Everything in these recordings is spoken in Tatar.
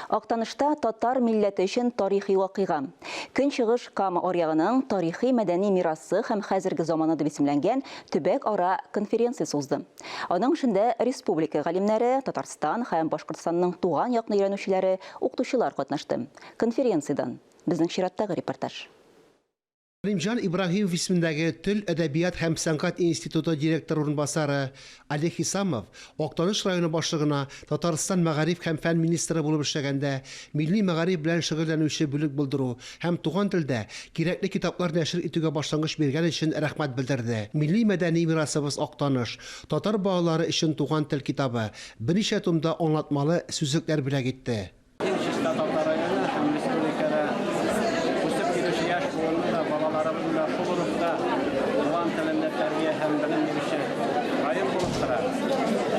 Актанышта татар милләте өчен тарихи вакыйга. Көнчыгыш Кама аръягының тарихи-мәдәни мирасы һәм хәзерге заманы дип исемләнгән төбәк-ара конференциясе узды. Аның эшендә республика галимнәре, Татарстан һәм Башкортстанның туган якны өйрәнүчеләре, укытучылар катнашты. Конференциядән, безнең чираттагы репортаж. Галимҗан Ибраһимов исемендәге Тел, әдәбият һәм сәнгать институты директоры урынбасары Олег Хисамов Актаныш районы башлыгына Татарстан мәгариф һәм фән министры булып эшләгәндә милли мәгариф белән шөгыльләнүче бүлек булдыру һәм туган телдә кирәкле китаплар нәшер итүгә башлангыч биргән өчен рәхмәт белдерде. Милли мәдәни мирасыбыз Актаныш, татар балалары өчен Туган тел китабы, берничә томда аңлатмалы сүзлекләр бүләк итте. Иң чиста татар районы һәм республикада үсеп килүче яшь буынны да, балаларыбызны да шул рухта туган телендә тәрбия һәм белем бирүче район булып тора.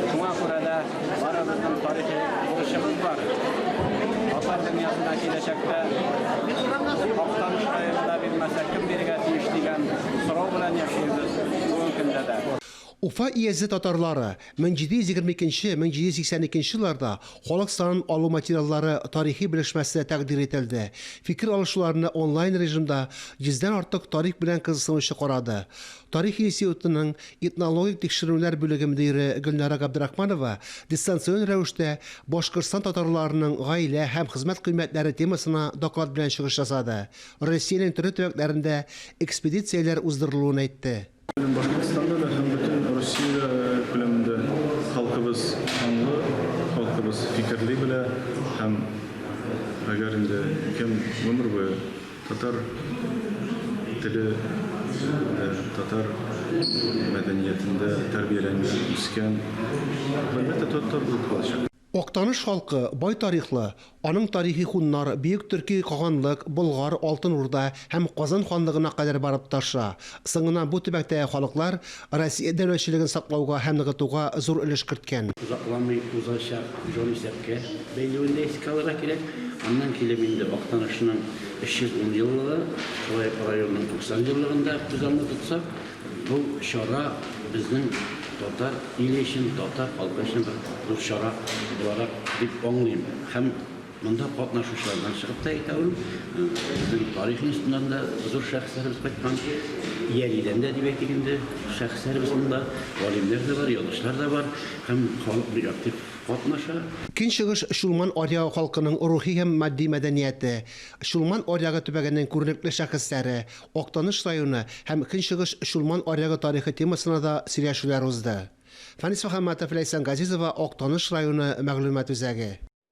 Шуңа күрә дә барыбызның тарихи бурычыбыз бар. Татар дөньясына киләчәктә Актаныш районы да бирмәсә, кем бирергә тиеш дигән сорау белән яшибез бүгенге көндә дә. Уфа өязе татарлары 1722 1782 елларда халык санын алу материаллары тарихи белешмәсе тәкъдир ителде. Фикер алышуларны онлайн режимда йөздән артык тарих белән кызыксынучы карады. Тарих институтының этнологик тикшеренүләр бүлеге мөдире Гөлнара Габдрахманова дистанцион рәвештә Башкортстан татарларының гаилә һәм хезмәт кыйммәтләре темасына доклад белән чыгыш ясады, Россиянең төрле төбәкләрендә экспедицияләр уздырылуын әйтте. Башкортстанда да һәм бөтен Россия күләмендә халкыбыз аңлы, халкыбыз фикерли белә һәм әгәр инде кем гомер буе татар теле дә, татар мәдәниятендә тәрбияләнгән, үскән, әлбәттә, татар булып калачак. Актаныш халкы бай тарихлы, аның тарихи хуннар, Бөек Төрки каганлык, Болгар, Алтын Урда һәм Казан ханлыгына кадәр барып тоташа. Соңыннан бу төбәктәге халыклар Россия дәүләтчелеген саклауга һәм ныгытуга зур өлеш керткән. Озакламый узачак җанисәпкә бәйләвен дә искә алырга кирәк. Аннан килеп инде Актанышның 310 еллыгы, шулай ук районның 90 еллыгын да күз алдында тотсак, Бу чара безнең татар иле өчен, татар халкы өчен бер зур чара буларак дип аңлыйм. Һәм монда катнашучылардан чыгып та әйтә алам, безнең тарих институтыннан да зур шәхесләребез кайткан, Ялидән дә дип әйтик инде, шәхесләребез монда, галимнәр дә бар, язучылар да бар һәм халык бик актив катнаша. Көнчыгыш Чулман аръягы халкының рухи һәм матди мәдәнияте, Чулман аръягы төбәгенең күренекле шәхесләре, Актаныш районы һәм Көнчыгыш Чулман аръягы тарихы темасына да сөйләшүләр узды. Фәнис Мөхәммәтов, Ләйсән Газизова, Актаныш районы мәгълүмат үзәге.